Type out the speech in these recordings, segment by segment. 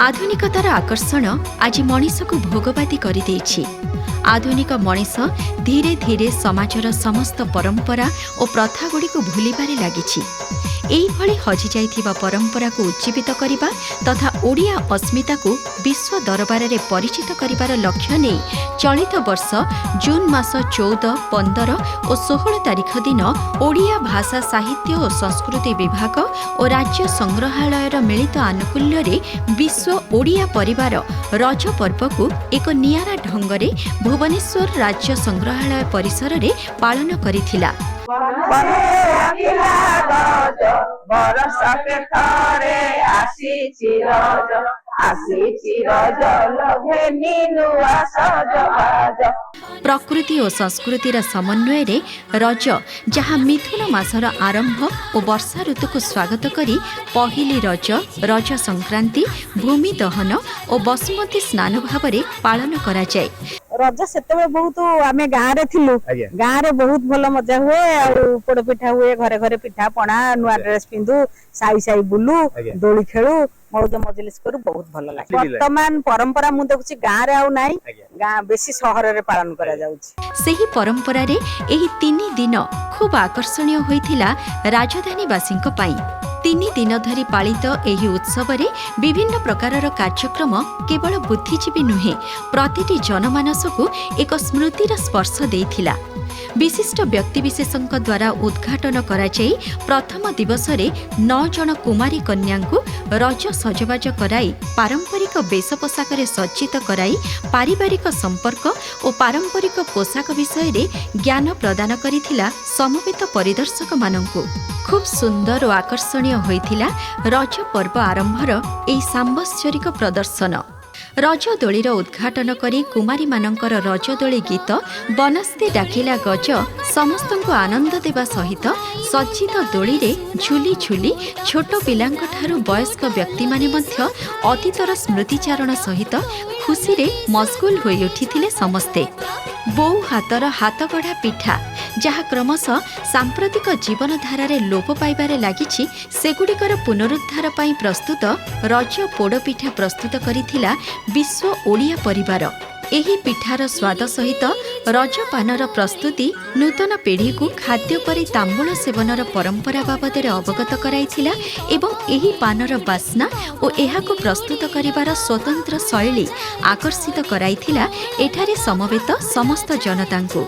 ଆଧୁନିକତାର ଆକର୍ଷଣ ଆଜି ମଣିଷକୁ ଭୋଗବାଦୀ କରିଦେଇଛି। ଆଧୁନିକ ମଣିଷ ଧୀରେ ଧୀରେ ସମାଜର ସମସ୍ତ ପରମ୍ପରା ଓ ପ୍ରଥାଗୁଡ଼ିକୁ ଭୁଲିବାରେ ଲାଗିଛି। ଏଇଭଳି ହଜିଯାଇଥିବା ପରମ୍ପରାକୁ ଉଜ୍ଜୀବିତ କରିବା ତଥା ଓଡ଼ିଆ ଅସ୍ମିତାକୁ ବିଶ୍ୱ ଦରବାରରେ ପରିଚିତ କରିବାର ଲକ୍ଷ୍ୟ ନେଇ ଚଳିତ ବର୍ଷ ଜୁନ୍ ମାସ 14, 15 ଓ 16 ତାରିଖ ଦିନ ଓଡ଼ିଆ ଭାଷା, ସାହିତ୍ୟ ଓ ସଂସ୍କୃତି ବିଭାଗ ଓ ରାଜ୍ୟ ସଂଗ୍ରହାଳୟର ମିଳିତ ଆନୁକୂଲ୍ୟରେ ବିଶ୍ୱ ଓଡ଼ିଆ ପରିବାର ରଜ ପର୍ବକୁ ଏକ ନିଆରା ଢଙ୍ଗରେ ଭୁବନେଶ୍ୱର ରାଜ୍ୟ ସଂଗ୍ରହାଳୟ ପରିସରରେ ପାଳନ କରିଥିଲା। ବରଷକେ ଥରେ ଆସିଛି ରଜ, ଆସିଛି ରଜ ଲଘେନି ନୂଆ ସଜବାଜ। ପ୍ରକୃତି ଓ ସଂସ୍କୃତିର ସମନ୍ୱୟରେ ରଜ, ଯାହା ମିଥୁନ ମାସର ଆରମ୍ଭ ଓ ବର୍ଷା ଋତୁକୁ ସ୍ୱାଗତ କରି ପହିଲି ରଜ, ରଜ ସଂକ୍ରାନ୍ତି, ଭୂମି ଦହନ ଓ ବସୁମତୀ ସ୍ନାନ ଭାବରେ ପାଳନ କରାଯାଏ। ରଜ ସେତେବେଳେ ବହୁତ ଆମେ ଗାଁରେ ଥିଲୁ। ଗାଁରେ ବହୁତ ଭଲ ମଜା ହୁଏ ଆଉ ପୋଡପିଠା ହୁଏ, ଘରେ ଘରେ ପିଠା ପଣା, ନୂଆ ଡ୍ରେସ ପିନ୍ଧୁ, ସାଇ ସାଇ ବୁଲୁ, ଦୋଳି ଖେଳୁ, ମଉଜ ମଜଲିସ କରୁ, ବହୁତ ଭଲ ଲାଗେ। ବର୍ତ୍ତମାନ ପରମ୍ପରା ମୁଁ ଦେଖୁଛି ଗାଁରେ ଆଉ ନାହିଁ, ଗାଁ ବେଶୀ ସହରରେ ପାଳନ କରାଯାଉଛି। ସେହି ପରମ୍ପରାରେ ଏହି 3 ଦିନ ଖୁବ୍ ଆକର୍ଷଣୀୟ ହୋଇଥିଲା ରାଜଧାନୀବାସୀଙ୍କ ପାଇଁ। 3 ଦିନ ଧରି ପାଳିତ ଏହି ଉତ୍ସବରେ ବିଭିନ୍ନ ପ୍ରକାରର କାର୍ଯ୍ୟକ୍ରମ କେବଳ ବୁଦ୍ଧିଜୀବୀ ନୁହେଁ, ପ୍ରତିଟି ଜନମାନସକୁ ଏକ ସ୍ମୃତିର ସ୍ପର୍ଶ ଦେଇଥିଲା। ବିଶିଷ୍ଟ ବ୍ୟକ୍ତିବିଶେଷଙ୍କ ଦ୍ୱାରା ଉଦ୍ଘାଟନ କରାଯାଇ ପ୍ରଥମ ଦିବସରେ 9 ଜଣ କୁମାରୀ କନ୍ୟାଙ୍କୁ ରଜ ସଜବାଜ କରାଇ ପାରମ୍ପରିକ ବେଶ ପୋଷାକରେ ସଜ୍ଜିତ କରାଇ ପାରିବାରିକ ସମ୍ପର୍କ ଓ ପାରମ୍ପରିକ ପୋଷାକ ବିଷୟରେ ଜ୍ଞାନ ପ୍ରଦାନ କରିଥିଲା ସମବେତ ପରିଦର୍ଶକମାନଙ୍କୁ। ଖୁବ୍ ସୁନ୍ଦର ଓ ଆକର୍ଷଣୀୟ ହୋଇଥିଲା ରଜ ପର୍ବ ଆରମ୍ଭର ଏହି ସାମ୍ବତ୍ସରିକ ପ୍ରଦର୍ଶନ। ରଜ ଦୋଳିର ଉଦ୍ଘାଟନ କରି କୁମାରୀମାନଙ୍କର ରଜଦୋଳି ଗୀତ ବନସ୍ତେ ଡାକିଲା ଗଜ ସମସ୍ତଙ୍କୁ ଆନନ୍ଦ ଦେବା ସହିତ ସଜ୍ଜିତ ଦୋଳିରେ ଝୁଲି ଝୁଲି ଛୋଟ ପିଲାଙ୍କଠାରୁ ବୟସ୍କ ବ୍ୟକ୍ତିମାନେ ମଧ୍ୟ ଅତୀତର ସ୍ମୃତିଚାରଣ ସହିତ ଖୁସିରେ ମସଗୁଲ ହୋଇ ଉଠିଥିଲେ ସମସ୍ତେ। ବୋଉ ହାତର ହାତଗଢ଼ା ପିଠା, ଯାହା କ୍ରମଶଃ ସାମ୍ପ୍ରତିକ ଜୀବନଧାରାରେ ଲୋପ ପାଇବାରେ ଲାଗିଛି, ସେଗୁଡ଼ିକର ପୁନରୁଦ୍ଧାର ପାଇଁ ପ୍ରସ୍ତୁତ ରଜ ପୋଡ଼ପିଠା ପ୍ରସ୍ତୁତ କରିଥିଲା ବିଶ୍ୱ ଓଡ଼ିଆ ପରିବାର। ଏହି ପିଠାର ସ୍ୱାଦ ସହିତ ରଜପାନର ପ୍ରସ୍ତୁତି ନୂତନ ପିଢ଼ିକୁ ଖାଦ୍ୟ ପରି ତାମ୍ବୁଳ ସେବନର ପରମ୍ପରା ବାବଦରେ ଅବଗତ କରାଇଥିଲା ଏବଂ ଏହି ପାନର ବାସ୍ନା ଓ ଏହାକୁ ପ୍ରସ୍ତୁତ କରିବାର ସ୍ୱତନ୍ତ୍ର ଶୈଳୀ ଆକର୍ଷିତ କରାଇଥିଲା ଏଠାରେ ସମବେତ ସମସ୍ତ ଜନତାଙ୍କୁ।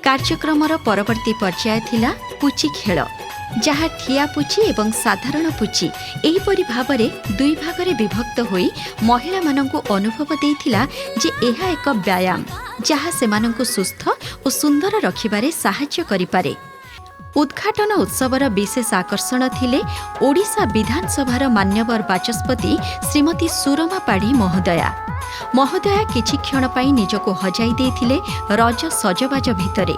କାର୍ଯ୍ୟକ୍ରମର ପରବର୍ତ୍ତୀ ପର୍ଯ୍ୟାୟ ଥିଲା ପୁଚି ଖେଳ, ଯାହା ଠିଆ ପୁଚି ଏବଂ ସାଧାରଣ ପୁଚି ଏହିପରି ଭାବରେ ଦୁଇ ଭାଗରେ ବିଭକ୍ତ ହୋଇ ମହିଳାମାନଙ୍କୁ ଅନୁଭବ ଦେଇଥିଲା ଯେ ଏହା ଏକ ବ୍ୟାୟାମ, ଯାହା ସେମାନଙ୍କୁ ସୁସ୍ଥ ଓ ସୁନ୍ଦର ରଖିବାରେ ସାହାଯ୍ୟ କରିପାରେ। ଉଦ୍ଘାଟନ ଉତ୍ସବର ବିଶେଷ ଆକର୍ଷଣ ଥିଲେ ଓଡ଼ିଶା ବିଧାନସଭାର ମାନ୍ୟବର ବାଚସ୍ପତି ଶ୍ରୀମତୀ ସୁରମା ପାଢ଼ୀ ମହୋଦୟା। ମହୋଦୟା କିଛି କ୍ଷଣ ପାଇଁ ନିଜକୁ ହଜାଇ ଦେଇଥିଲେ ରଜ ସଜବାଜ ଭିତରେ।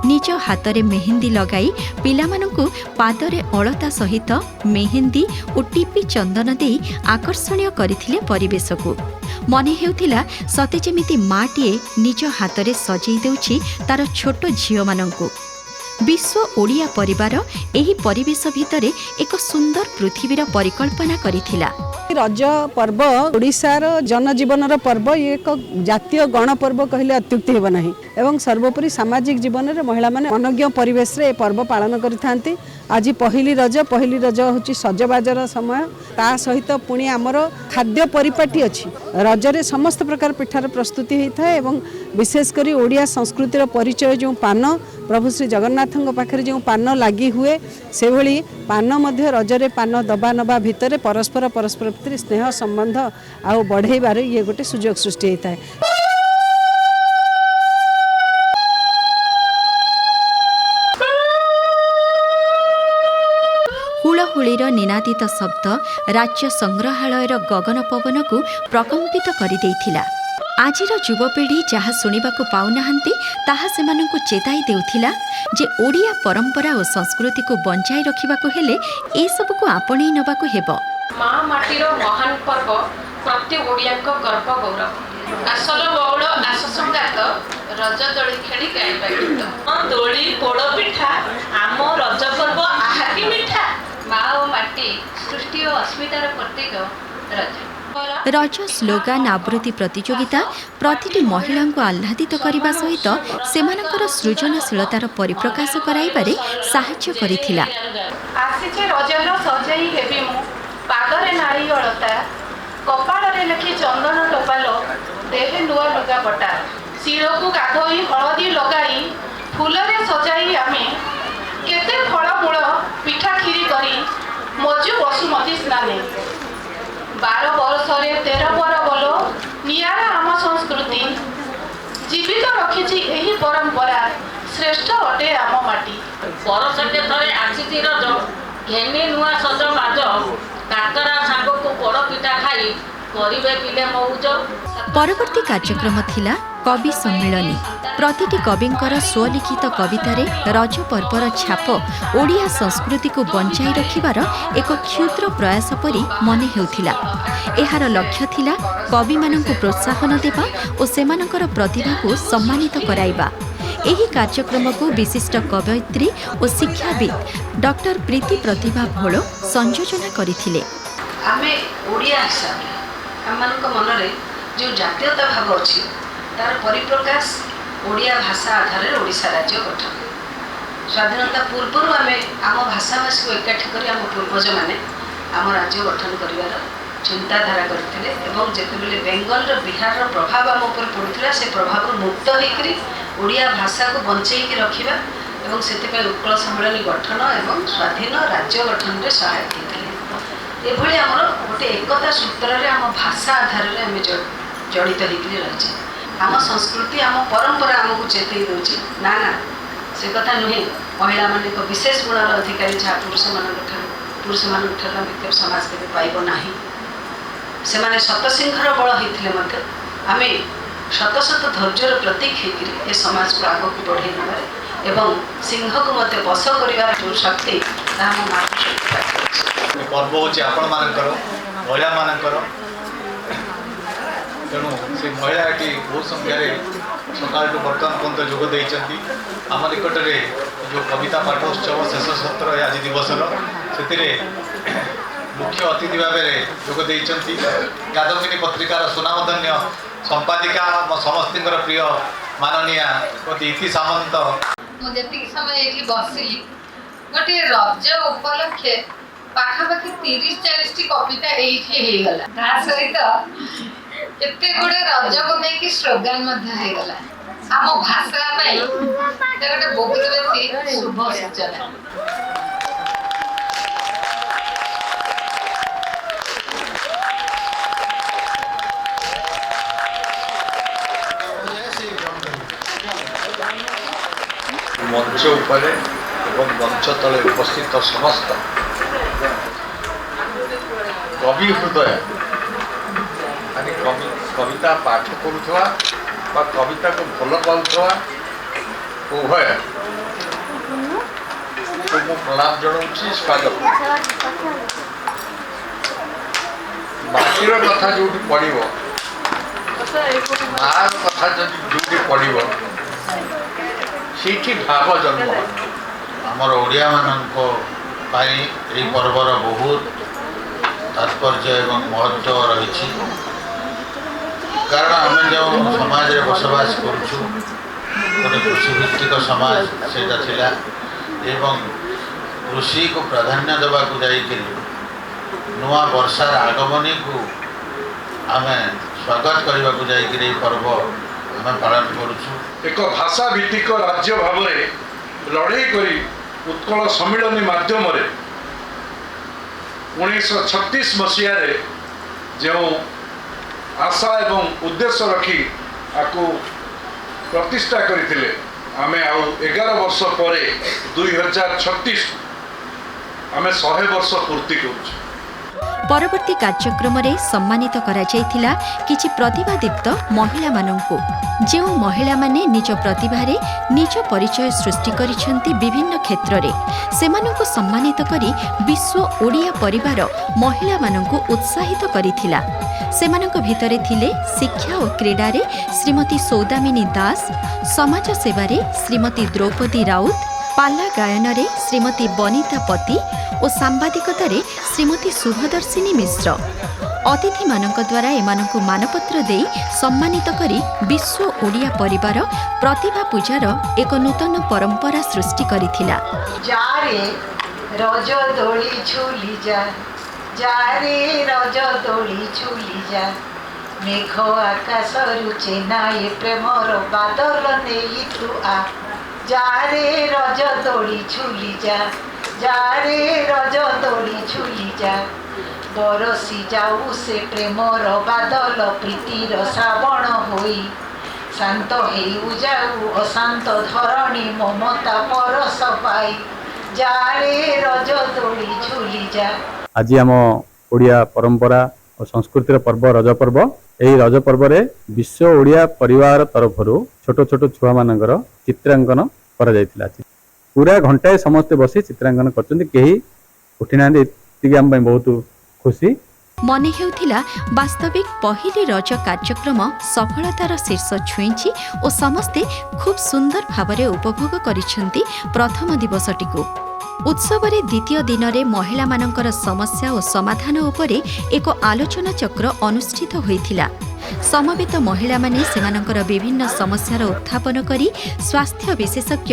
ନିଜ ହାତରେ ମେହେନ୍ଦି ଲଗାଇ ପିଲାମାନଙ୍କୁ ପାଦରେ ଅଳତା ସହିତ ମେହେନ୍ଦି ଓ ଟିପି ଚନ୍ଦନ ଦେଇ ଆକର୍ଷଣୀୟ କରିଥିଲେ ପରିବେଶକୁ। ମନେ ହେଉଥିଲା ସତେ ଯେମିତି ମାଟିଏ ନିଜ ହାତରେ ସଜେଇ ଦେଉଛି ତାର ଛୋଟ ଝିଅମାନଙ୍କୁ। ବିଶ୍ୱ ଓଡ଼ିଆ ପରିବାର ଏହି ପରିବେଶ ଭିତରେ ଏକ ସୁନ୍ଦର ପୃଥିବୀର ପରିକଳ୍ପନା କରିଥିଲା। ରଜ ପର୍ବ ଓଡ଼ିଶାର ଜନଜୀବନର ପର୍ବ, ଇଏ ଏକ ଜାତୀୟ ଗଣପର୍ବ କହିଲେ ଅତ୍ୟୁକ୍ତି ହେବ ନାହିଁ ଏବଂ ସର୍ବୋପରି ସାମାଜିକ ଜୀବନରେ ମହିଳାମାନେ ଅନଜ୍ଞ ପରିବେଶରେ ଏ ପର୍ବ ପାଳନ କରିଥାନ୍ତି। ଆଜି ପହିଲି ରଜ, ପହିଲି ରଜ ହେଉଛି ସଜବାଜର ସମୟ, ତା ସହିତ ପୁଣି ଆମର ଖାଦ୍ୟ ପରିପାଟି ଅଛି। ରଜରେ ସମସ୍ତ ପ୍ରକାର ପିଠାର ପ୍ରସ୍ତୁତି ହୋଇଥାଏ ଏବଂ ବିଶେଷ କରି ଓଡ଼ିଆ ସଂସ୍କୃତିର ପରିଚୟ ଯେଉଁ ପାନ, ପ୍ରଭୁ ଶ୍ରୀ ଜଗନ୍ନାଥଙ୍କ ପାଖରେ ଯେଉଁ ପାନ ଲାଗି ହୁଏ, ସେଭଳି ପାନ ମଧ୍ୟ ରଜରେ ପାନ ଦବା ନେବା ଭିତରେ ପରସ୍ପର ପରସ୍ପର ଭିତରେ ସ୍ନେହ ସମ୍ବନ୍ଧ ଆଉ ବଢ଼େଇବାର ଇଏ ଗୋଟେ ସୁଯୋଗ ସୃଷ୍ଟି ହୋଇଥାଏ। ହୁଳହୁଳିର ନିନାଦିତ ଶବ୍ଦ ରାଜ୍ୟ ସଂଗ୍ରହାଳୟର ଗଗନ ପବନକୁ ପ୍ରକମ୍ପିତ କରିଦେଇଥିଲା। ଆଜିର ଯୁବପିଢ଼ି ଯାହା ଶୁଣିବାକୁ ପାଉନାହାନ୍ତି, ତାହା ସେମାନଙ୍କୁ ଚେତାଇ ଦେଉଥିଲା ଯେ ଓଡ଼ିଆ ପରମ୍ପରା ଓ ସଂସ୍କୃତିକୁ ବଞ୍ଚାଇ ରଖିବାକୁ ହେଲେ ଏସବୁକୁ ଆପଣେଇ ନେବାକୁ ହେବ। ମା ମାଟିର ମହାନ ପର୍ବ ପ୍ରତି ଓଡ଼ିଆଙ୍କ ଗର୍ବ ଗୌରବ। ଆସଲ ବଉଳ ଆସ ସଙ୍ଗାତ, ରଜ ଦୋଳି ଖେଳି ଗାଇବା ଗୀତ, ଦୋଳି ପୋଡ଼ ପିଠା, ଆମ ରଜ ପର୍ବ ଆହା କି ମିଠା। ମା ଓ ମାଟି ସୃଷ୍ଟି ଓ ଅସ୍ମିତାର ପ୍ରତୀକ ରଜ। ରଜ ସ୍ଲୋଗାନ ଆବୃତ୍ତି ପ୍ରତିଯୋଗିତା ପ୍ରତିଟି ମହିଳାଙ୍କୁ ଆହ୍ଲାଦିତ କରିବା ସହିତ ସେମାନଙ୍କର ସୃଜନଶୀଳତାର ପରିପ୍ରକାଶ କରାଇବାରେ ସାହାଯ୍ୟ କରିଥିଲା। ଆସିଛି ରଜଲ ସଜେଇ ହେବି ମୁଁ, ପାଦରେ ନାଳି ଅଳତା, କପାଳରେ ଲେଖି ଚନ୍ଦନ ଟୋପାଲ, ଦେହେ ନୂଆ ଲୁଗାପଟା, ଶିରକୁ ଗାଧୋଇ ହଳଦୀ ଲଗାଇ ଫୁଲରେ ସଜାଇ ଆମେ କେତେ ଫଳମୂଳ ପିଠା କ୍ଷୀରି କରି ମଜୁ ବସୁମତୀ ସ୍ନାନେ। 12 ବରଷରେ 13 ପରବ ନିଆରା ଆମ ସଂସ୍କୃତି, ଜୀବିତ ରଖିଛି ଏହି ପରମ୍ପରା, ଶ୍ରେଷ୍ଠ ଅଟେ ଆମ ମାଟି। ବରଷକେ ଥରେ ଆସିଛି ରଜ, ଘେନି ନୂଆ ସଜ ବାଜ, କାକରା ସାଙ୍ଗକୁ ପୋଡ଼ ପିଠା ଖାଇ କରିବେ ପିଲେ ମଉଜ। ପରବର୍ତ୍ତୀ କାର୍ଯ୍ୟକ୍ରମ ଥିଲା କବି ସମ୍ମିଳନୀ। ପ୍ରତିଟି କବିଙ୍କର ସ୍ୱଲିଖିତ କବିତାରେ ରଜ ପର୍ବର ଛାପ ଓଡ଼ିଆ ସଂସ୍କୃତିକୁ ବଞ୍ଚାଇ ରଖିବାର ଏକ କ୍ଷୁଦ୍ର ପ୍ରୟାସ ପରି ମନେ ହେଉଥିଲା। ଏହାର ଲକ୍ଷ୍ୟ ଥିଲା କବିମାନଙ୍କୁ ପ୍ରୋତ୍ସାହନ ଦେବା ଓ ସେମାନଙ୍କର ପ୍ରତିଭାକୁ ସମ୍ମାନିତ କରାଇବା। ଏହି କାର୍ଯ୍ୟକ୍ରମକୁ ବିଶିଷ୍ଟ କବୟିତ୍ରୀ ଓ ଶିକ୍ଷାବିତ୍ ଡକ୍ଟର ପ୍ରୀତି ପ୍ରତିଭା ଭୋଳ ସଂଯୋଜନା କରିଥିଲେ। ଆମେ ଓଡ଼ିଆ ହିସାବରେ ଆମମାନଙ୍କ ମନରେ ଯେଉଁ ଜାତୀୟତା ଭାବ ଅଛି ତାର ପରିପ୍ରକାଶ ଓଡ଼ିଆ ଭାଷା ଆଧାରରେ ଓଡ଼ିଶା ରାଜ୍ୟ ଗଠନ। ସ୍ୱାଧୀନତା ପୂର୍ବରୁ ଆମେ ଆମ ଭାଷାଭାଷୀକୁ ଏକାଠି କରି ଆମ ପୂର୍ବଜମାନେ ଆମ ରାଜ୍ୟ ଗଠନ କରିବାର ଚିନ୍ତାଧାରା କରିଥିଲେ ଏବଂ ଯେତେବେଳେ ବେଙ୍ଗଲର ବିହାରର ପ୍ରଭାବ ଆମ ଉପରେ ପଡ଼ୁଥିଲା ସେ ପ୍ରଭାବରୁ ମୁକ୍ତ ହୋଇକରି ଓଡ଼ିଆ ଭାଷାକୁ ବଞ୍ଚେଇକି ରଖିବା ଏବଂ ସେଥିପାଇଁ ଉତ୍କଳ ସମ୍ମିଳନୀ ଗଠନ ଏବଂ ସ୍ୱାଧୀନ ରାଜ୍ୟ ଗଠନରେ ସହାୟକ ହେଇଥିଲେ। ଏଭଳି ଆମର ଗୋଟେ ଏକତା ସୂତ୍ରରେ ଆମ ଭାଷା ଆଧାରରେ ଆମେ ଜଡ଼ିତ ହେଇକରି ରହିଛେ। ଆମ ସଂସ୍କୃତି ଆମ ପରମ୍ପରା ଆମକୁ ଚେତେଇ ଦେଉଛି ନା ନା ସେ କଥା ନୁହେଁ, ମହିଳାମାନେ ଏକ ବିଶେଷ ଗୁଣର ଅଧିକାରୀ ଯାହା ପୁରୁଷମାନଙ୍କ ଠାରୁ ଆମେ ସମାଜ କେବେ ପାଇବ ନାହିଁ। ସେମାନେ ଶତସିଂହର ବଳ ହେଇଥିଲେ ମଧ୍ୟ ଆମେ ଶତ ଶତ ଧୈର୍ଯ୍ୟର ପ୍ରତୀକ ହେଇକରି ଏ ସମାଜକୁ ଆଗକୁ ବଢ଼େଇ ନେବାରେ ଏବଂ ସିଂହକୁ ମଧ୍ୟ ବଶ କରିବାର ଯେଉଁ ଶକ୍ତି ତାହା ଆମ ମାତୃଶକ୍ତି ପାଇଛି। ପର୍ବ ହେଉଛି ଆପଣମାନଙ୍କର, ମହିଳାମାନଙ୍କର। ତେଣୁ ସେ ମହିଳା ଏଠି ବହୁତ ସଂଖ୍ୟାରେ ସକାଳଠୁ ବର୍ତ୍ତମାନ ପର୍ଯ୍ୟନ୍ତ ଯୋଗ ଦେଇଛନ୍ତି। ଆମ ନିକଟରେ ଯେଉଁ କବିତା ପାଠ ଉତ୍ସବ ଶେଷ ସତ୍ର ଆଜି ଦିବସର, ସେଥିରେ ମୁଖ୍ୟ ଅତିଥି ଭାବରେ ଯୋଗ ଦେଇଛନ୍ତି କାଦମ୍ବିନୀ ପତ୍ରିକାର ସୁନାମଧନ୍ୟ ସମ୍ପାଦିକା, ଆମ ସମସ୍ତଙ୍କର ପ୍ରିୟ ମାନନୀୟା ଶ୍ରୀମତୀ ଇତି ସାମନ୍ତ। ମୁଁ ଯେତିକି ସମୟ ଏଇଠି ବସିଲି, ଗୋଟିଏ ରଜ ଉପଲକ୍ଷେ ପାଖାପାଖି 30-40ଟି କବିତା ଏଇଠି ହେଇଗଲା। ତା ସହିତ କେତେ ଗୁଡ଼େ ରଜକୁ ନେଇକି ସ୍ଲୋଗାନ ମଧ୍ୟ ହେଇଗଲା। ଆମ ଭାଷା ପାଇଁ ଏଟା ଗୋଟେ ବହୁତ ବେଶୀ ଶୁଭ ସୂଚନା। ମଞ୍ଚ ଉପରେ ଏବଂ ମଞ୍ଚ ତଳେ ଉପସ୍ଥିତ ସମସ୍ତ କବି ହୃଦୟ ମାନେ କବିତା ପାଠ କରୁଥିବା ବା କବିତାକୁ ଭଲ ପାଉଥିବା ଉଭୟ ମୁଁ ପ୍ରଣାମ ଜଣାଉଛି, ସ୍ୱାଗତ। ମାଟିର କଥା ଯେଉଁଠି ପଡ଼ିବ, ମାର କଥା ଯଦି ଯେଉଁଠି ପଡ଼ିବ, ସେଇଠି ଭାବ ଜନ୍ମ। ଆମର ଓଡ଼ିଆମାନଙ୍କ ପାଇଁ ଏହି ପର୍ବର ବହୁତ ତାତ୍ପର୍ଯ୍ୟ ଏବଂ ମହତ୍ତ୍ୱ ରହିଛି। କାରଣ ଆମେ ଯେଉଁ ସମାଜରେ ବସବାସ କରୁଛୁ ଗୋଟେ କୃଷିଭିତ୍ତିକ ସମାଜ ସେଇଟା ଥିଲା ଏବଂ କୃଷିକୁ ପ୍ରାଧାନ୍ୟ ଦେବାକୁ ଯାଇକରି ନୂଆ ବର୍ଷାର ଆଗମନୀକୁ ଆମେ ସ୍ୱାଗତ କରିବାକୁ ଯାଇକରି ଏହି ପର୍ବ ଆମେ ପାଳନ କରୁଛୁ। ଏକ ଭାଷା ଭିତ୍ତିକ ରାଜ୍ୟ ଭାବରେ ଲଢ଼େଇ କରି ଉତ୍କଳ ସମ୍ମିଳନୀ ମାଧ୍ୟମରେ 1936 ମସିହାରେ ଯେଉଁ ଆଶା ଏବଂ ଉଦ୍ଦେଶ୍ୟ ରଖି ଆକୁ ପ୍ରତିଷ୍ଠା କରିଥିଲେ, ଆମେ ଆଉ 11 ବର୍ଷ ପରେ 2036 ଆମେ 100 ବର୍ଷ ପୂର୍ତ୍ତି କରୁଛୁ। ପରବର୍ତ୍ତୀ କାର୍ଯ୍ୟକ୍ରମରେ ସମ୍ମାନିତ କରାଯାଇଥିଲା କିଛି ପ୍ରତିଭାଦୀପ୍ତ ମହିଳାମାନଙ୍କୁ, ଯେଉଁ ମହିଳାମାନେ ନିଜ ପ୍ରତିଭାରେ ନିଜ ପରିଚୟ ସୃଷ୍ଟି କରିଛନ୍ତି ବିଭିନ୍ନ କ୍ଷେତ୍ରରେ। ସେମାନଙ୍କୁ ସମ୍ମାନିତ କରି ବିଶ୍ୱ ଓଡ଼ିଆ ପରିବାର ମହିଳାମାନଙ୍କୁ ଉତ୍ସାହିତ କରିଥିଲା। ସେମାନଙ୍କ ଭିତରେ ଥିଲେ ଶିକ୍ଷା ଓ କ୍ରୀଡ଼ାରେ ଶ୍ରୀମତୀ ସୌଦାମିନୀ ଦାସ, ସମାଜ ସେବାରେ ଶ୍ରୀମତୀ ଦ୍ରୌପଦୀ ରାଉତ, ପାଲା ଗାୟନରେ ଶ୍ରୀମତୀ ବନିତା ପତି ଓ ସାମ୍ବାଦିକତାରେ ଶ୍ରୀମତୀ ଶୁଭଦର୍ଶିନୀ ମିଶ୍ର। ଅତିଥିମାନଙ୍କ ଦ୍ୱାରା ଏମାନଙ୍କୁ ମାନପତ୍ର ଦେଇ ସମ୍ମାନିତ କରି ବିଶ୍ୱ ଓଡ଼ିଆ ପରିବାର ପ୍ରତିଭା ପୂଜାର ଏକ ନୂତନ ପରମ୍ପରା ସୃଷ୍ଟି କରିଥିଲା। ଯାରେ ରଜ ଦୋଳି ଝୁଲି ଯା, ଯାରେ ରଜ ଦୋଳି ଝୁଲି ଯା, ମେଘ ଆକାଶରୁ ଚେନାଏ ପ୍ରେମର ବାଦଲ ନେଇ ତୁ ଆ, ଯାରେ ରଜ ଦୋଳି ଝୁଲି ଯା, ଯାରେ ରଜ ଦୋଳି ଝୁଲି ଯା, ବରସି ଯାଉ ସେ ପ୍ରେମର ବାଦଲ ପ୍ରୀତିର ଶ୍ରାବଣ ହୋଇ, ଶାନ୍ତ ହେଉ ଯାଉ ଅଶାନ୍ତ ଧରଣୀ ମମତା ପରଶ ପାଇ, ଯାରେ ରଜ ଦୋଳି ଝୁଲି ଯା। ଆଜି ଆମ ଓଡ଼ିଆ ପରମ୍ପରା ଓ ସଂସ୍କୃତିର ପର୍ବ ରଜ ପର୍ବ। ଏହି ରଜ ପର୍ବରେ ବିଶ୍ୱ ଓଡ଼ିଆ ପରିବାର ତରଫରୁ ଛୋଟ ଛୋଟ ଛୁଆମାନଙ୍କର ଚିତ୍ରାଙ୍କନ କରାଯାଇଥିଲା। ପୁରା ଘଣ୍ଟାଏ ସମସ୍ତେ ବସି ଚିତ୍ରାଙ୍କନ କରିଛନ୍ତି, କେହି ଉଠିନାହାନ୍ତି। ଏତିକି ଆମ ପାଇଁ ବହୁତ ଖୁସି। ମନେ ହେଉଥିଲା ବାସ୍ତବିକ ପହିଲି ରଜ କାର୍ଯ୍ୟକ୍ରମ ସଫଳତାର ଶୀର୍ଷ ଛୁଇଁଛି ଓ ସମସ୍ତେ ଖୁବ୍ ସୁନ୍ଦର ଭାବରେ ଉପଭୋଗ କରିଛନ୍ତି ପ୍ରଥମ ଦିବସଟିକୁ। ଉତ୍ସବରେ ଦ୍ୱିତୀୟ ଦିନରେ ମହିଳାମାନଙ୍କର ସମସ୍ୟା ଓ ସମାଧାନ ଉପରେ ଏକ ଆଲୋଚନାଚକ୍ର ଅନୁଷ୍ଠିତ ହୋଇଥିଲା। ସମବେତ ମହିଳାମାନେ ସେମାନଙ୍କର ବିଭିନ୍ନ ସମସ୍ୟାର ଉତ୍ଥାପନ କରି ସ୍ୱାସ୍ଥ୍ୟ ବିଶେଷଜ୍ଞ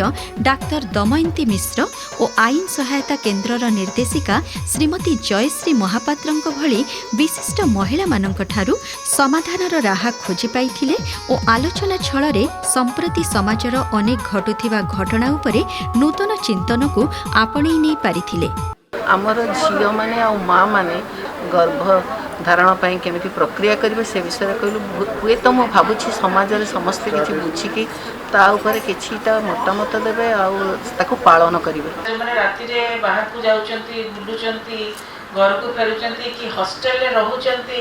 ଡାକ୍ତର ଦମୟନ୍ତୀ ମିଶ୍ର ଓ ଆଇନ ସହାୟତା କେନ୍ଦ୍ରର ନିର୍ଦ୍ଦେଶିକା ଶ୍ରୀମତୀ ଜୟଶ୍ରୀ ମହାପାତ୍ରଙ୍କ ଭଳି ବିଶିଷ୍ଟ ମହିଳାମାନଙ୍କଠାରୁ ସମାଧାନର ରାହା ଖୋଜି ପାଇଥିଲେ ଓ ଆଲୋଚନା ଛଳରେ ସମ୍ପ୍ରତି ସମାଜର ଅନେକ ଘଟୁଥିବା ଘଟଣା ଉପରେ ନୂତନ ଚିନ୍ତନକୁ ଆପଣେଇ ନେଇ ପାରିଥିଲେ। ଆମର ଝିଅମାନେ ଆଉ ମା' ମାନେ ଗର୍ଭ ଧାରଣ ପାଇଁ କେମିତି ପ୍ରକ୍ରିୟା କରିବେ ସେ ବିଷୟରେ କହିଲୁ। ହୁଏତ ମୁଁ ଭାବୁଛି ସମାଜରେ ସମସ୍ତେ କିଛି ବୁଝିକି ତା ଉପରେ କିଛିଟା ମତାମତ ଦେବେ ଆଉ ତାକୁ ପାଳନ କରିବେ। ଯେଉଁମାନେ ରାତିରେ ବାହାରକୁ ଯାଉଛନ୍ତି, ବୁଲୁଛନ୍ତି, ଘରକୁ ଫେରୁଛନ୍ତି କି ହଷ୍ଟେଲରେ ରହୁଛନ୍ତି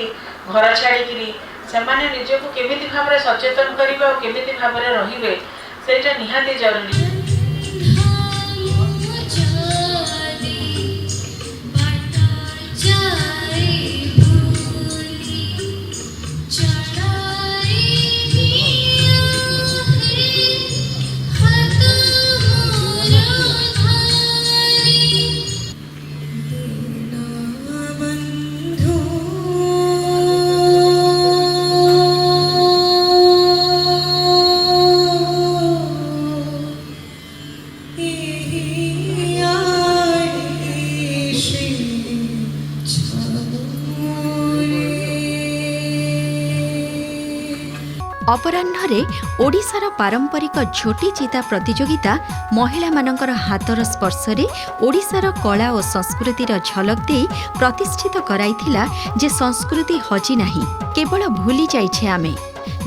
ଘର ଛାଡ଼ିକିରି, ସେମାନେ ନିଜକୁ କେମିତି ଭାବରେ ସଚେତନ କରିବେ ଆଉ କେମିତି ଭାବରେ ରହିବେ ସେଇଟା ନିହାତି ଜରୁରୀ। ଅପରାହ୍ନରେ ଓଡ଼ିଶାର ପାରମ୍ପରିକ ଝୋଟି ଚିତା ପ୍ରତିଯୋଗିତା ମହିଳାମାନଙ୍କର ହାତର ସ୍ପର୍ଶରେ ଓଡ଼ିଶାର କଳା ଓ ସଂସ୍କୃତିର ଝଲକ ଦେଇ ପ୍ରତିଷ୍ଠିତ କରାଇଥିଲା ଯେ ସଂସ୍କୃତି ହଜି ନାହିଁ, କେବଳ ଭୁଲି ଯାଇଛେ ଆମେ,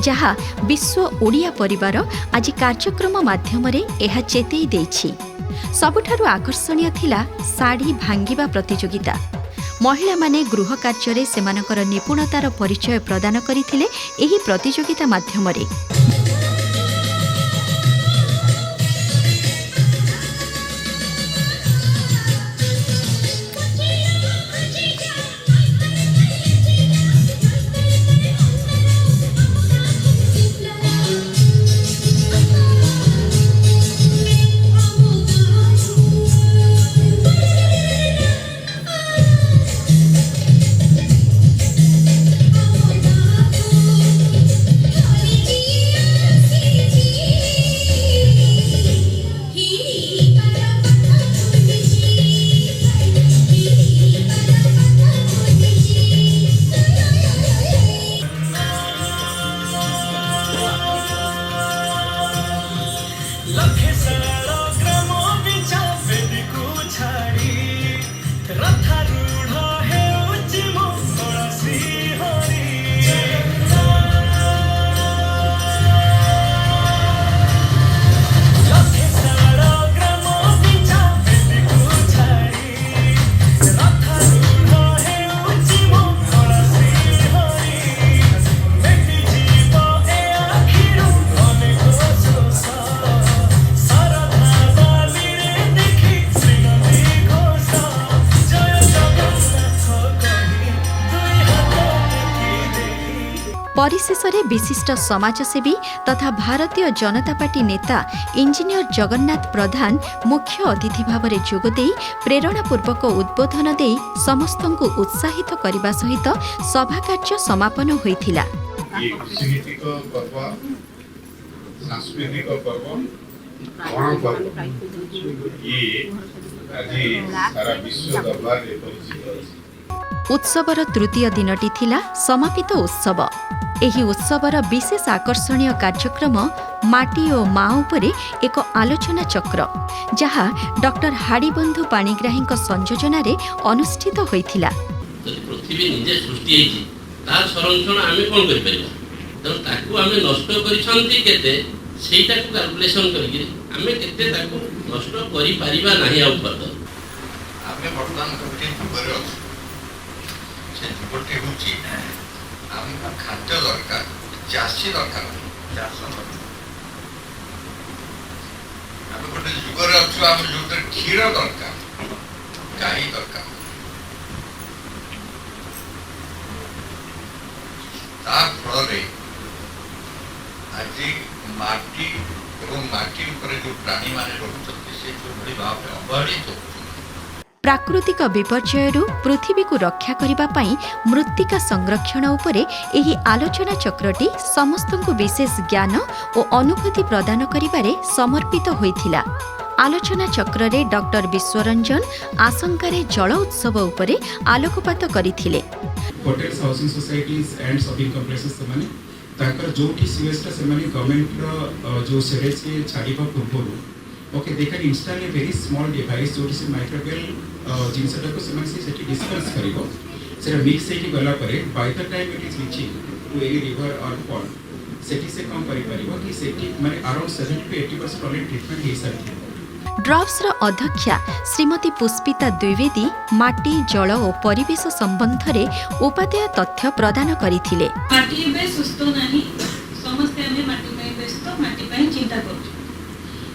ଯାହା ବିଶ୍ୱ ଓଡ଼ିଆ ପରିବାର ଆଜି କାର୍ଯ୍ୟକ୍ରମ ମାଧ୍ୟମରେ ଏହା ଚେତେଇ ଦେଇଛି। ସବୁଠାରୁ ଆକର୍ଷଣୀୟ ଥିଲା ଶାଢ଼ୀ ଭାଙ୍ଗିବା ପ୍ରତିଯୋଗିତା। ମହିଳାମାନେ ଗୃହ କାର୍ଯ୍ୟରେ ସେମାନଙ୍କର ନିପୁଣତାର ପରିଚୟ ପ୍ରଦାନ କରିଥିଲେ ଏହି ପ୍ରତିଯୋଗିତା ମାଧ୍ୟମରେ। Yeah. ପରିଶେଷରେ ବିଶିଷ୍ଟ ସମାଜସେବୀ ତଥା ଭାରତୀୟ ଜନତା ପାର୍ଟି ନେତା ଇଞ୍ଜିନିୟର ଜଗନ୍ନାଥ ପ୍ରଧାନ ମୁଖ୍ୟ ଅତିଥି ଭାବରେ ଯୋଗଦେଇ ପ୍ରେରଣାପୂର୍ବକ ଉଦ୍ବୋଧନ ଦେଇ ସମସ୍ତଙ୍କୁ ଉତ୍ସାହିତ କରିବା ସହିତ ସଭାକାର୍ଯ୍ୟ ସମାପନ ହୋଇଥିଲା। ଇଏ କୃଷିଭିତ୍ତିକ ପର୍ବ, ସାଂସ୍କୃତିକ ପର୍ବ, ଗଣପର୍ବ। ଇଏ ଆଜି ସାରା ବିଶ୍ୱ ଦରବାରରେ ପରିଚିତ ଅଛି। ଉତ୍ସବର ତୃତୀୟ ଦିନଟି ଥିଲା ସମାପିତ ଉତ୍ସବ। ଏହି ଉତ୍ସବର ବିଶେଷ ଆକର୍ଷଣୀୟ କାର୍ଯ୍ୟକ୍ରମ ମାଟି ଓ ମା ଉପରେ ଏକ ଆଲୋଚନା ଚକ୍ର, ଯାହା ଡକ୍ଟର ହାଡ଼ିବନ୍ଧୁ ପାଣିଗ୍ରାହୀଙ୍କ ସଂଯୋଜନାରେ ଅନୁଷ୍ଠିତ ହୋଇଥିଲା। ଯଦି ପୃଥିବୀ ନିଜେ ସୃଷ୍ଟି ହେଇଛି, ତାର ସଂରକ୍ଷଣ ଆମେ କ'ଣ କରିପାରିବା? ତେଣୁ ତାକୁ ଆମେ ନଷ୍ଟ କରିଛନ୍ତି କେତେ, ସେଇଟାକୁ କାଲକୁଲେସନ୍ କରିକିରି ଆମେ କେତେ ତାକୁ ନଷ୍ଟ କରିପାରିବା ନାହିଁ ଆଉ ଫର୍ଦର। ଆମେ ବର୍ତ୍ତମାନ ଗୋଟିଏ ଯୁଗରେ ଅଛୁ। ସେ ଯୁଗଟି ହେଉଛି, ଆମକୁ ଖାଦ୍ୟ ଦରକାର, ଚାଷୀ ଦରକାର, ଚାଷ ଦରକାର। ଆମେ ଗୋଟେ ଯୁଗରେ ଅଛୁ ଆମେ ଯୋଉଥିରେ କ୍ଷୀର ଦରକାର, ଗାଈ ଦରକାର। ତା ଫଳରେ ଆଜି ମାଟି ଏବଂ ମାଟି ଉପରେ ଯୋଉ ପ୍ରାଣୀମାନେ ରହୁଛନ୍ତି, ସେ ଯେଉଁଭଳି ଭାବରେ ଅବହେଳିତ ହେଉଛନ୍ତି। ପ୍ରାକୃତିକ ବିପର୍ଯ୍ୟୟରୁ ପୃଥିବୀକୁ ରକ୍ଷା କରିବା ପାଇଁ ମୃତ୍ତିକା ସଂରକ୍ଷଣ ଉପରେ ଏହି ଆଲୋଚନା ଚକ୍ରଟି ସମସ୍ତଙ୍କୁ ବିଶେଷ ଜ୍ଞାନ ଓ ଅନୁଭୂତି ପ୍ରଦାନ କରିବାରେ ସମର୍ପିତ ହୋଇଥିଲା। ଆଲୋଚନା ଚକ୍ରରେ ଡକ୍ଟର ବିଶ୍ୱରଞ୍ଜନ ଆଶଙ୍କାରେ ଜଳ ଉତ୍ସବ ଉପରେ ଆଲୋକପାତ କରିଥିଲେ। Hotels, housing societies and shopping complexes, ସେମାନେ ତାଙ୍କର ଯେଉଁଠି ସିୱେଜଟା ସେମାନେ ଗଭର୍ଣ୍ଣମେଣ୍ଟର ଯେଉଁ ସିୱେଜ୍ ଛାଡ଼ିବା ପୂର୍ବରୁ, okay, they can install a very small device ଯେଉଁଠି ସେ ମାଇକ୍ରୋବିଆଲ ଜିନିଷଟାକୁ ସେମାନେ ସେ ସେଠି ଡିସ୍ପେନ୍ସ କରିବ। ସେଟା ମିକ୍ସ ହେଇକି ଗଲା ପରେ, by the time it is reaching to any river or pond, ସେଠି ସେ କ'ଣ କରିପାରିବ କି ସେଠି ମାନେ around 70 to 80% already treatment ହେଇସାରିଥିବ। ଡ୍ରପ୍ସର ଅଧ୍ୟକ୍ଷା ଶ୍ରୀମତୀ ପୁଷ୍ପିତା ଦ୍ୱିବେଦୀ ମାଟି, ଜଳ ଓ ପରିବେଶ ସମ୍ବନ୍ଧରେ ଉପାଦେୟ ତଥ୍ୟ ପ୍ରଦାନ କରିଥିଲେ। ମାଟି ଏବେ ସୁସ୍ଥ ନାହିଁ। ସମସ୍ତେ ଆମେ ମାଟି ପାଇଁ ବ୍ୟସ୍ତ, ମାଟି ପାଇଁ ଚିନ୍ତା କରୁଛୁ।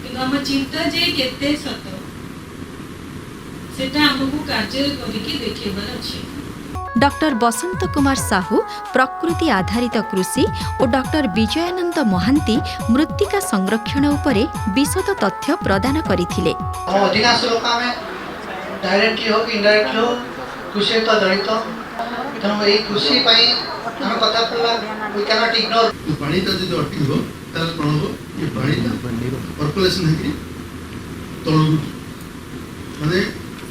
କିନ୍ତୁ ଆମ ଚିନ୍ତା ଯେ କେତେ ସତ, ସେଟା ଆମକୁ କାର୍ଯ୍ୟରେ କରିକି ଦେଖେଇବାର ଅଛି। ଡକ୍ଟର ବସନ୍ତ କୁମାର ସାହୁ ପ୍ରକୃତି ଆଧାରିତ କୃଷି ଓ ଡକ୍ଟର ବିଜୟାନନ୍ଦ ମହାନ୍ତି ମୃତ୍ତିକା ସଂରକ୍ଷଣ ଉପରେ ବିଶଦ ତଥ୍ୟ ପ୍ରଦାନ କରିଥିଲେ। ଆମ ଅଧିକାଂଶ ଲୋକ ଆମେ ଡାଇରେକ୍ଟଲି ହଉ କି ଇନଡାଇରେକ୍ଟଲି ହଉ କୃଷି ସହିତ ଜଡ଼ିତ। ତେଣୁ ଏଇ କୃଷି ପାଇଁ ଆମେ କଥା ପଡ଼ିଲା, we can't ignore. ପାଣିଟା ଯଦି ଅଟକିବ, ତାହେଲେ କ'ଣ ହେବ? ଏ ପାଣିଟା ପର୍କୁଲେସନ୍ ହେଇକି ତଳକୁ, ମାନେ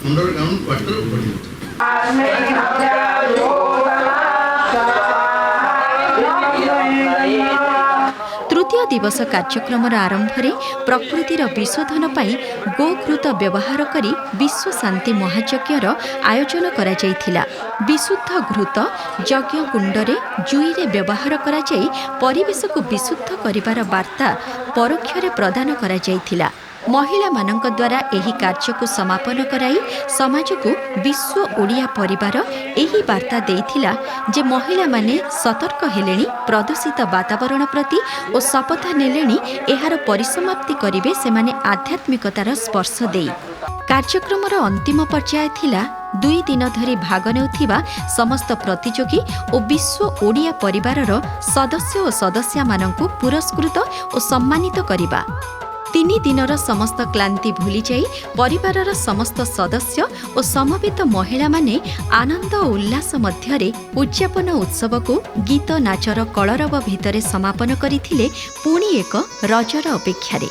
ଅଣ୍ଡରଗ୍ରାଉଣ୍ଡ ୱାଟର ବଢ଼ିବ। ତୃତୀୟ ଦିବସ କାର୍ଯ୍ୟକ୍ରମର ଆରମ୍ଭରେ ପ୍ରକୃତିର ବିଶୋଧନ ପାଇଁ ଗୋଘୃତ ବ୍ୟବହାର କରି ବିଶ୍ୱ ଶାନ୍ତି ମହାଯଜ୍ଞର ଆୟୋଜନ କରାଯାଇଥିଲା। ବିଶୁଦ୍ଧ ଘୃତ ଯଜ୍ଞ କୁଣ୍ଡରେ ଜୁଇରେ ବ୍ୟବହାର କରାଯାଇ ପରିବେଶକୁ ବିଶୁଦ୍ଧ କରିବାର ବାର୍ତ୍ତା ପରୋକ୍ଷରେ ପ୍ରଦାନ କରାଯାଇଥିଲା। ମହିଳାମାନଙ୍କ ଦ୍ୱାରା ଏହି କାର୍ଯ୍ୟକୁ ସମାପନ କରାଇ ସମାଜକୁ ବିଶ୍ୱ ଓଡ଼ିଆ ପରିବାର ଏହି ବାର୍ତ୍ତା ଦେଇଥିଲା ଯେ ମହିଳାମାନେ ସତର୍କ ହେଲେଣି ପ୍ରଦୂଷିତ ବାତାବରଣ ପ୍ରତି ଓ ଶପଥ ନେଲେଣି ଏହାର ପରିସମାପ୍ତି କରିବେ ସେମାନେ ଆଧ୍ୟାତ୍ମିକତାର ସ୍ପର୍ଶ ଦେଇ। କାର୍ଯ୍ୟକ୍ରମର ଅନ୍ତିମ ପର୍ଯ୍ୟାୟ ଥିଲା 2 ଦିନ ଧରି ଭାଗ ନେଉଥିବା ସମସ୍ତ ପ୍ରତିଯୋଗୀ ଓ ବିଶ୍ୱ ଓଡ଼ିଆ ପରିବାରର ସଦସ୍ୟ ଓ ସଦସ୍ୟାମାନଙ୍କୁ ପୁରସ୍କୃତ ଓ ସମ୍ମାନିତ କରିବା। 3 ଦିନର ସମସ୍ତ କ୍ଳାନ୍ତି ଭୁଲିଯାଇ ପରିବାରର ସମସ୍ତ ସଦସ୍ୟ ଓ ସମବେତ ମହିଳାମାନେ ଆନନ୍ଦ ଓ ଉଲ୍ଲାସ ମଧ୍ୟରେ ଉଦ୍ଯାପନ ଉତ୍ସବକୁ ଗୀତ ନାଚର କଳରବ ଭିତରେ ସମାପନ କରିଥିଲେ, ପୁଣି ଏକ ରଜର ଅପେକ୍ଷାରେ।